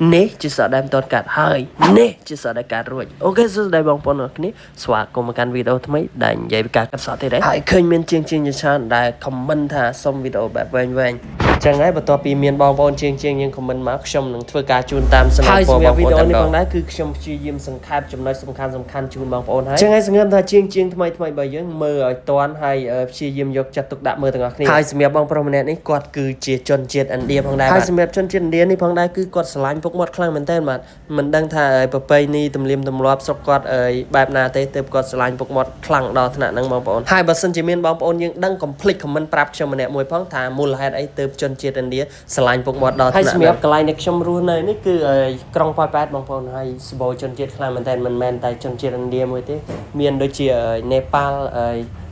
នេះជាសក់ដែលមិនទាន់កាត់ហើយនេះជាសក់ដែលកាត់រួច OK សួស្តីបងប្អូនអរគ្នាស្វាគមន៍មកកាន់វីដេអូថ្មីដែលនិយាយពីការកាត់សក់ទៀតហើយឃើញមានជាងជាងជាច្រើនដែល comment ថាសុំវីដេអូបែបវែងវែងចឹងហើយបន្ទាប់ពីមានបងប្អូនជាងជាងយើង comment មកខ្ញុំនឹងធ្វើការជូនតាមសំណពរបងប្អូនតែម្ដងដែរគឺខ្ញុំព្យាយាមសង្ខេបចំណុចសំខាន់សំខាន់ជូនបងប្អូនហើយចឹងហើយសង្ឃឹមថាជាងជាងថ្មីថ្មីរបស់យើងមើលឲ្យតាន់ហើយព្យាយាមយកចិត្តទុកដាក់មើលទាំងអស់គ្នាហើយសម្រាប់បងប្រុសម្នាក់នេះគាត់គឺជាជនជាតិឥណ្ឌាផងដែរហើយសម្រាប់ជនជាតិឥណ្ឌានេះផងដែរគឺគាត់ស្រឡាញ់ពុកមាត់ខ្លាំងមែនទែនបាទមិនដឹងថាប្រពៃណីទំនៀមទម្លាប់ស្រុកគាត់បែបណាទេទើបគាត់ស្រឡាញ់ពុកមាត់ខ្លាំងដល់ថ្នាក់ហ្នឹងបងប្អូនហើយបើសិនជាមានបងប្អូនយើងដឹងកុំភ្លេច comment ប្រាប់ខ្ញុំម្នាក់មួយផងថាមូលហេតុអីទើបជនជាតិឥណ្ឌាស្រឡាញ់ពុកមាត់ដល់ថ្នាក់ហើយសម្រាប់កន្លែងដែលខ្ញុំរស់នៅនេះគឺក្រុងប៉ោយប៉ែតបងប្អូនហើយសម្បូរជនជាតិខ្លាំងមែនទែនមិនមែនតែជនជាតិឥណ្ឌាមួយទេមានដូចជានេប៉ាល់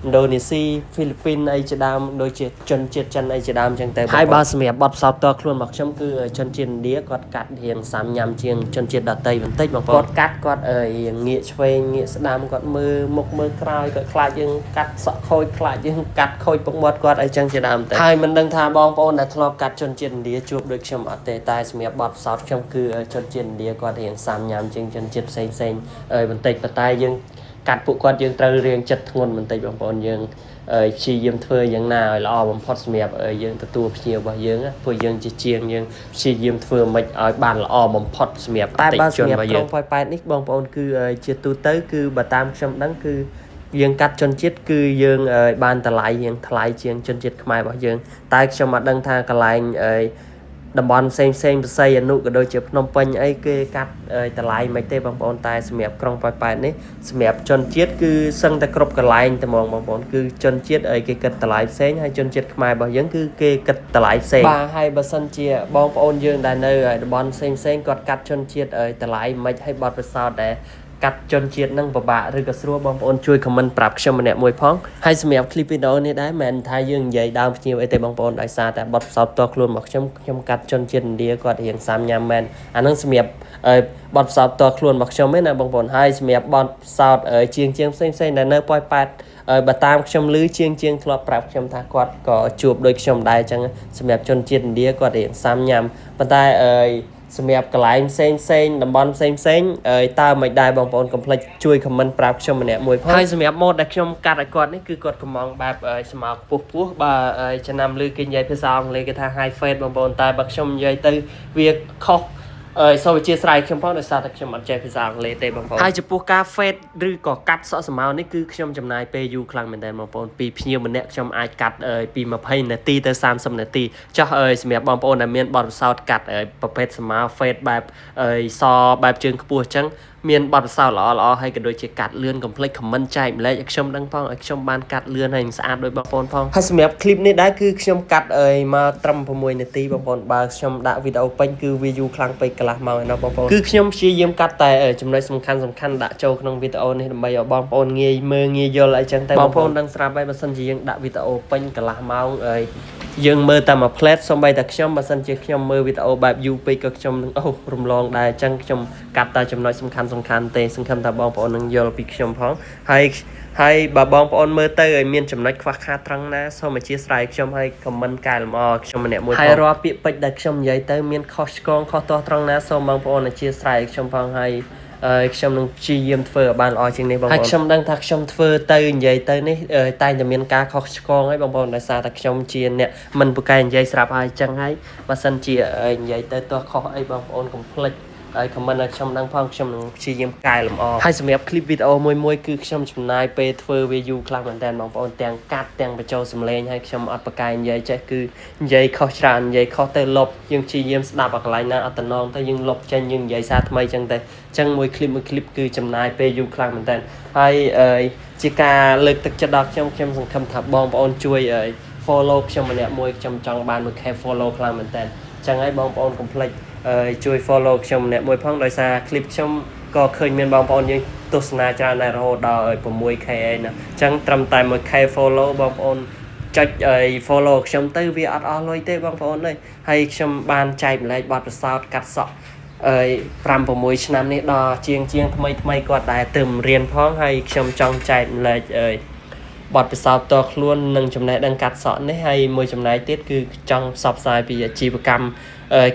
ឥណ្ឌូនេស៊ីហ្វីលីពីនអីជាដើមដូចជាជនជាតិចិនអីជាដើមចឹងទៅហើយបើសម្រាប់បទពិសោធន៍ផ្ទាល់ខ្លួនរបស់ខ្ញុំគឺជនជាតិឥណ្ឌាគាត់កាត់រៀងសាំញ៉ាំជាងជនជាតិដទៃបន្តិចបងប្អូនគាត់កាត់គាត់រៀងងាកឆ្វេងងាកស្ដាំគាត់មើលមុខមើលក្រោយគាត់ខ្លាចយើងកាត់សក់ខូចខ្លាចយើងកាត់ខូចពុកមាត់គាត់អីចឹងជាដើមទៅហើយមិនដឹងថាបងប្អូនដែលធ្លាប់កាត់ជនជាតិឥណ្ឌាជួបដូចខ្ញុំអត់ទេតែសម្រាប់បទពិសោធន៍ខ្ញុំគឺជនជាតិឥណ្ឌាគាត់រៀងសាំញ៉ាំជាងជនជាតិផ្សេងផ្សេងបន្តិចប៉ុន្តែយើង កាត់ពួកគាត់យើងត្រូវរៀងចិត្តធ្ងន់បន្តិចបងប្អូនយើងព្យាយាមធ្វើយ៉ាងណាឲ្យល្អបំផុតសម្រាប់យើងទទួលភ្ញៀវរបស់យើងព្រោះយើងជាជាងយើងព្យាយាមធ្វើមិនឲ្យបានល្អបំផុតសម្រាប់អតិថិជនរបស់យើងក្រុងប៉ោយប៉ែតនេះបងប្អូនគឺជាទូទៅគឺបើតាមខ្ញុំដឹងគឺយើងកាត់ជនជាតិគឺយើងបានតម្លៃរៀងថ្លៃជាងជនជាតិខ្មែររបស់យើងតែខ្ញុំអត់ដឹងថាកន្លែងតំបន់ផ្សេងផ្សេងបស័យអនុក៏ដូចជាភ្នំពេញអីគេកាត់តម្លៃមិនទេបងប្អូនតែសម្រាប់ក្រុងប៉ោយប៉ែតនេះសម្រាប់ជនជាតិគឺសឹងតែគ្រប់កន្លែងតែហ្មងបងប្អូនគឺជនជាតិអីគេគិតតម្លៃផ្សេងហើយជនជាតិខ្មែររបស់យើងគឺគេគិតតម្លៃផ្សេងបាទហើយបើសិនជាបងប្អូនយើងដែលនៅតំបន់ផ្សេងផ្សេងគាត់កាត់ជនជាតិតម្លៃមិនឲ្យបត់ពិសោធន៍ដែរកាត់ជនជាតិនឹងពិបាកឬក៏ស្រួលបងប្អូនជួយ comment ប្រាប់ខ្ញុំម្នាក់មួយផងហើយសម្រាប់ clip វីដេអូនេះដែរមិនថាយើងនិយាយដើមភ្ញៀវអីទេបងប្អូនដោយសារតែបទពិសោធន៍ផ្ទាល់ខ្លួនរបស់ខ្ញុំខ្ញុំកាត់ជនជាតិឥណ្ឌាគាត់រៀងសាំញ៉ាំមែនអានឹងសម្រាប់បទពិសោធន៍ផ្ទាល់ខ្លួនរបស់ខ្ញុំឯណាបងប្អូនហើយសម្រាប់បទពិសោធន៍ជាងជាងផ្សេងផ្សេងដែលនៅប៉ោយប៉ែតបើតាមខ្ញុំឮជាងជាងធ្លាប់ប្រាប់ខ្ញុំថាគាត់ក៏ជួបដូចខ្ញុំដែរអញ្ចឹងសម្រាប់ជនជាតិឥណ្ឌាគាត់រៀងសាំញ៉ាំប៉ុន្តែអឺសម្រាប់កន្លែងផ្សេងផ្សេងតំបន់ផ្សេងផ្សេងតើមិនដែរបងប្អូនកុំភ្លេចជួយ comment ប្រាប់ខ្ញុំម្នាក់មួយផងហើយសម្រាប់ម៉ូតដែលខ្ញុំកាត់ឲ្យគាត់នេះគឺគាត់កំងបែបស្មៅខ្ពស់ខ្ពស់បើចំណាំឮគេនិយាយភាសាអង់គ្លេសគេថា high fade បងប្អូនតែបើខ្ញុំនិយាយទៅវាខុសអើយសូមអធិស្ឋានខ្ញុំផងដោយសារតែខ្ញុំអត់ចេះភាសាអង់គ្លេសទេបងប្អូនហើយចំពោះការ fade ឬក៏កាត់សក់ស្រមោលនេះគឺខ្ញុំចំណាយពេលយូរខ្លាំងមែនទែនបងប្អូនពីភ្ញៀវម្នាក់ខ្ញុំអាចកាត់ពី20នាទីទៅ30នាទីចុះអើយសម្រាប់បងប្អូនដែលមានបទពិសោធន៍កាត់ប្រភេទស្រមោល fade បែបអើយសបែបជើងខ្ពស់អញ្ចឹងមានបទពិសោធន៍ល្អល្អហើយក៏ដូចជាកាត់លឿនកុំភ្លេច comment ចែកម្លែកឲ្យខ្ញុំដឹងផងឲ្យខ្ញុំបានកាត់លឿនហើយស្អាតដូចបងប្អូនផងហើយសម្រាប់ clip នេះដែរគឺខ្ញុំកាត់អើយមកត្រឹម6នាទីបងប្អូនបើខ្ញុំដាក់វីដេអូពេញគឺវាយូរខ្លាំងពេកកន្លះម៉ោងឯណោះបងប្អូនគឺខ្ញុំព្យាយាមកាត់តែចំណុចសំខាន់សំខាន់ដាក់ចូលក្នុងវីដេអូនេះដើម្បីឲ្យបងប្អូនងាយមើលងាយយល់អីចឹងតែបងប្អូនដឹងស្រាប់ហើយបើសិនជាយើងដាក់វីដេអូពេញកន្លះម៉ោងអើយយើងមើលតែមួយផ្លែតសូម្បីតែខ្ញុំបើសិនជាខ្ញុំមើលវីដេអូបែបយូរពេកក៏ខ្ញុំនឹងអូរំលងដែរអញ្ចឹងខ្ញុំកាត់តែចំណុចសំខាន់សំខាន់ទេសង្ឃឹមថាបងប្អូននឹងយល់ពីខ្ញុំផងហើយហើយបើបងប្អូនមើលទៅឲ្យមានចំណុចខ្វះខាតត្រង់ណាសូមអធិស្ឋានខ្ញុំឲ្យ comment កែលម្អខ្ញុំម្នាក់មួយផងហើយរាល់ពាក្យពេចន៍ដែលខ្ញុំនិយាយទៅមានខុសឆ្គងខុសទាស់ត្រង់ណាសូមបងប្អូនអធិស្ឋានខ្ញុំផងហើយហើយខ្ញុំនឹងព្យាយាមធ្វើឲ្យបានល្អជាងនេះបងប្អូនហើយខ្ញុំដឹងថាខ្ញុំធ្វើទៅនិយាយទៅនេះតែងតែមានការខុសឆ្គងហើយបងប្អូនដោយសារតែខ្ញុំជាអ្នកមិនពូកែនិយាយស្រាប់ហើយអញ្ចឹងហើយបើសិនជានិយាយទៅទាស់ខុសអីបងប្អូនកុំភ្លេចហើយ comment ឲ្យខ្ញុំដឹងផងខ្ញុំនឹងព្យាយាមកែលម្អហើយសម្រាប់ clip វីដេអូមួយមួយគឺខ្ញុំចំណាយពេលធ្វើវាយូរខ្លាំងមែនទែនបងប្អូនទាំងកាត់ទាំងបញ្ចូលសំឡេងហើយខ្ញុំអត់ប្រកែកនិយាយចេះគឺនិយាយខុសច្រើននិយាយខុសទៅលុបយើងព្យាយាមស្ដាប់អាកន្លែងណាអត់តំណងទៅយើងលុបចេញយើងនិយាយសារថ្មីចឹងទៅចឹងមួយ clip មួយ clip គឺចំណាយពេលយូរខ្លាំងមែនទែនហើយជាការលើកទឹកចិត្តដល់ខ្ញុំខ្ញុំសង្ឃឹមថាបងប្អូនជួយ follow ខ្ញុំម្នាក់មួយខ្ញុំចង់បាន 1K follow ខ្លាំងមែនទែនចឹងហើយបងប្អូនកុំភ្លេចជួយ follow ខ្ញុំម្នាក់មួយផងដោយសារ clip ខ្ញុំក៏ឃើញមានបងប្អូនយើងទស្សនាច្រើនដែររហូតដល់ 6K អីណាអញ្ចឹងត្រឹមតែ 1K follow បងប្អូនចុចឲ្យ follow ខ្ញុំទៅវាអត់អស់លុយទេបងប្អូនអើយហើយខ្ញុំបានចែកម្លែកបទពិសោធន៍កាត់សក់អើយ5 6ឆ្នាំនេះដល់ជាងជាងថ្មីថ្មីគាត់ដែលទៅរៀនផងហើយខ្ញុំចង់ចែកម្លែកអើយបទពិសោធន៍ផ្ទាល់ខ្លួននិងចំណេះដឹងកាត់សក់នេះហើយមួយចំណែកទៀតគឺចង់ផ្សព្វផ្សាយពីអាជីវកម្ម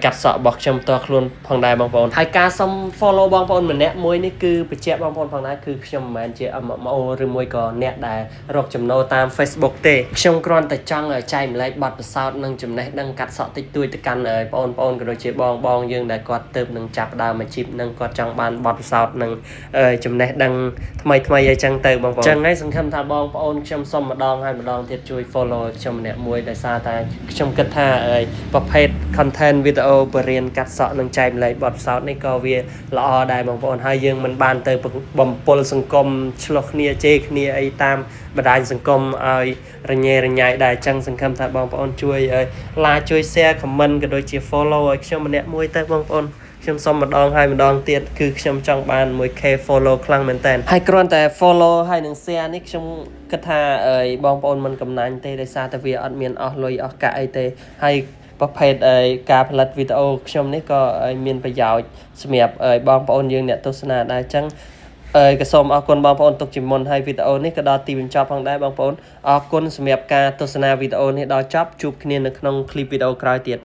កាត់សក់របស់ខ្ញុំផ្ទាល់ខ្លួនផងដែរបងប្អូនហើយការសុំ follow បងប្អូនម្នាក់មួយនេះគឺបញ្ជាក់បងប្អូនផងដែរគឺខ្ញុំមិនមែនជា MMO ឬមួយក៏អ្នកដែលរកចំណូលតាម Facebook ទេខ្ញុំគ្រាន់តែចង់ចែករំលែកបទពិសោធន៍និងចំណេះដឹងកាត់សក់តិចតួចទៅកាន់បងប្អូនក៏ដូចជាបងបងយើងដែលគាត់ទៅនឹងចាប់ដើមអាជីពនិងគាត់ចង់បានបទពិសោធន៍និងចំណេះដឹងថ្មីថ្មីអីចឹងទៅបងប្អូនចឹងហើយសង្ឃឹមថាបងប្អូនខ្ញុំសុំម្ដងហើយម្ដងទៀតជួយ follow ខ្ញុំម្នាក់មួយដោយសារតែខ្ញុំគិតថាប្រភេទ content វីដេអូបរិញ្ញាកាត់សក់និងចែករំលែកបទពិសោធន៍នេះក៏វាល្អដែរបងប្អូនហើយយើងមិនបានទៅបំពុលសង្គមឆ្លោះគ្នាជេរគ្នាអីតាមបណ្ដាញសង្គមឲ្យរញ៉េរញ៉ៃដែរចឹងសង្ឃឹមថាបងប្អូនជួយ like ជួយ share comment ក៏ដូចជា follow ឲ្យខ្ញុំម្នាក់មួយទៅបងប្អូនខ្ញុំសុំម្ដងហើយម្ដងទៀតគឺខ្ញុំចង់បាន 1K follow ខ្លាំងមែនតើហើយគ្រាន់តែ follow ហើយនឹង share នេះខ្ញុំគិតថាបងប្អូនមិនកំណាញ់ទេដោយសារតែវាអត់មានអស់លុយអស់កាក់អីទេហើយប្រភេទការផលិតវីដេអូខ្ញុំនេះក៏មានប្រយោជន៍សម្រាប់បងប្អូនយើងអ្នកទស្សនាដែរអញ្ចឹងអើយក៏សូមអរគុណបងប្អូនទុកជាមុនហើយវីដេអូនេះក៏ដល់ទីបញ្ចប់ផងដែរបងប្អូនអរគុណសម្រាប់ការទស្សនាវីដេអូនេះដល់ចប់ជួបគ្នានៅក្នុងคลิปវីដេអូក្រោយទៀត។